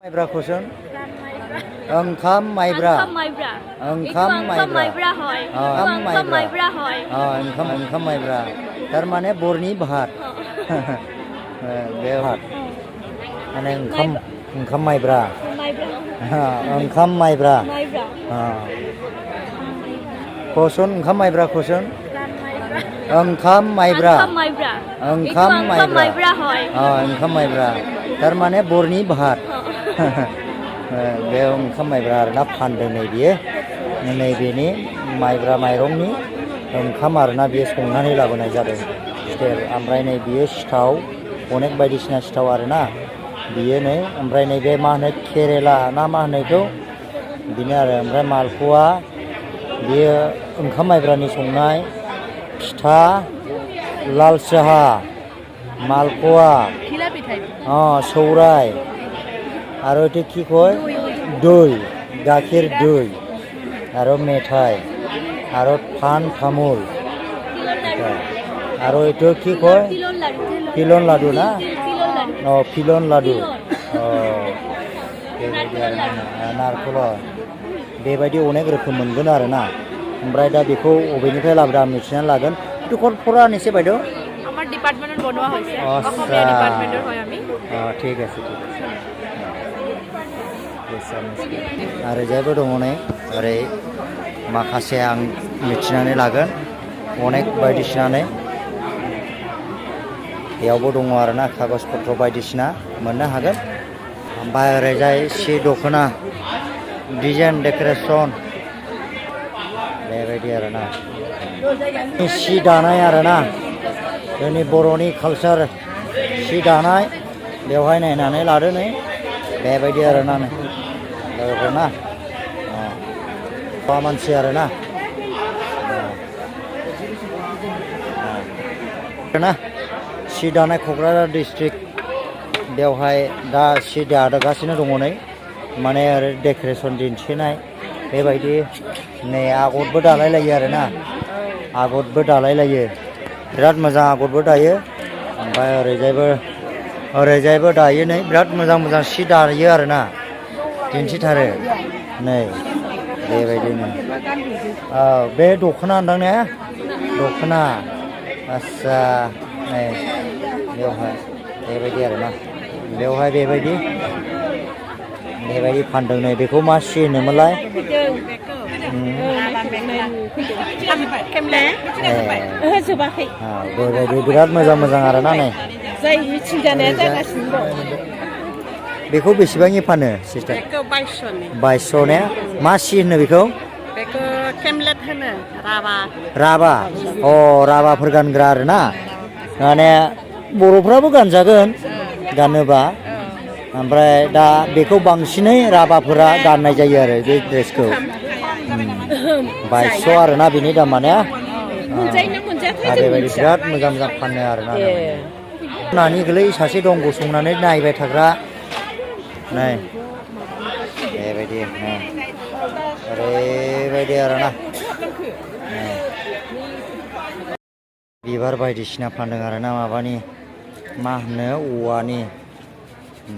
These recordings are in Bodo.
माइब्राखौसोन ओंखाम माइब्रा ओंखाम माइब्रा ओंखाम माइब्रा थारमाने बरनि भात बे भात माने ओंखाम माइब्रा ओंखाम माइब्रा कोसन ओंखाम माइब्रा कोसन ओंखाम माइब्रा ओंखाम माइब्रा थारमाने बरनि भात बे ओंखाम माइब्रा आरोना फानदों नैबेयो नैबेनि माइब्रा माइरंनि ओंखाम आरोना बेयो संनानै लाबोनाय जादों स्टेल ओमफ्राय नै बियो सिथाव अनेक बायदिसिना सिथाव आरोना बियो नै ओमफ्राय नैबे मा होनो केरेला ना मा होनो बेखौ बिनो आरो ओमफ्राय मालपुवा बियो ओंखाम माइब्रानि संनाय फिथा लाल साहा मालपुवा सौराय आरो एटे कि कय दई गाखिर दई आरो मेथाइ आरो पान तामुल आरो एटे कि कय फिलन लाडु ना फिलन लाडु बेबायदि आरो नारखल बेबायदि अनेक रोखोम मोनगोन आरोना ओमफ्राय दा बेखौ अबेनिफ्राय लाबोदों आं मिथिनानै लागोन दुखन फरानिसे बायद' আমাৰ ডিপাৰ্টমেণ্টত বনোৱা হৈছে অসমীয়া ডিপাৰ্টমেণ্টৰ হয় আমি ঠিক আছে आरो जायबो दङ नै ओरै माखासे आं मिथिनानै लागोन अनेक बायदिसिना नै बेयावबो दङ आरोना कागज पत्र बायदिसिना मोननो हागोन ओमफ्राय ओरैजाय सि दख'ना डिजाइन डेक'रेसन बेबायदि आरोना सि दानाय आरोना जोंनि बर'नि कालचार सि दानाय बेवहाय नायनानै लादो नै बेबायदि आरोना नै ना हौवा मानसि आरोना सि दानाय क'क्राझार डिस्ट्रिक्ट बेवहाय दा सि दागासिनो दङ नै माने ओरै डेक'रेसन दिन्थिनाय बेबायदि नै आगरबो दालायलायो आरोना आगरबो दालायलायो बिराद मोजां आगरबो दायो ओमफ्राय ओरैजायबो दायो नै बिराद मोजां सि दायो आरोना दिन्थिथारो नै बेबायदिनो बे दख'ना होनदां ने दख'ना आस्सा नै बेवहाय बेबायदि आरोना बेवहाय बेबायदि फानदों नै बेखौ मा सि होनोमोनलाय बेबायदि बिराद मोजां आरोना नै जाय मिथिजानाया जागासिनो दं बेखौ बेसेबांनि फानो सिस्टार? बेखौ 2200 ने मा सि होनो बेखौ केमलेट होनो राभा राभाफोर गानग्रा आरोना माने बर'फ्राबो गानजागोन गानोबा ओमफ्राय दा बेखौ बांसिनै राभाफोरा गाननाय जायो आरो बे ड्रेसखौ 2200 आरोना बेनि दामा ने बेबायदि बिराद मोजां फानो आरोना नानि गोलै सासे दं गसंनानै नायबाय थाग्रा नै बेबायदि ओरैबायदि आरोना बिबार बायदिसिना फानदों आरोना माबानि मा होनो औवानि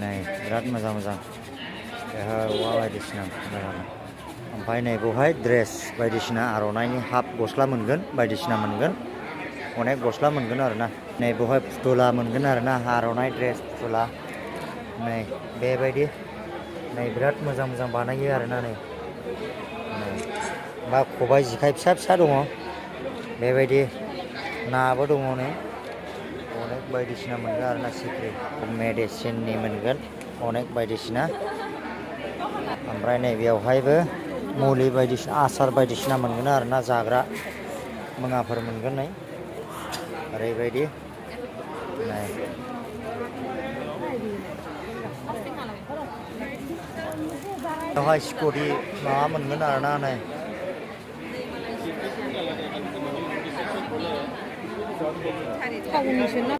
नै बिराद मोजां औवा बायदिसिना ओमफ्राय नै बेवहाय ड्रेस बायदिसिना आर'नाइनि हाफ गस्ला मोनगोन बायदिसिना मोनगोन अनेक गस्ला मोनगोन आरोना नै बेवहाय फुथुला मोनगोन आरोना आर'नाइ ड्रेस फुथुला नै बेबायदि नै बिराद मोजां बानायो आरोना नै बा खबाइ जेखाइ फिसा दङ बेबायदि नाबो दङ नै अनेक बायदिसिना मोनगोन आरोना सिख्रि मेडिसिननि मोनगोन अनेक बायदिसिना ओमफ्राय नै बेवहायबो मुलि बायदिसिना आसार बायदिसिना मोनगोन आरोना जाग्रा मुवाफोर मोनगोन नै ओरैबायदि नै बेवहाय स्कुटि माबा मोनगोन आरोना नै 타고니셨나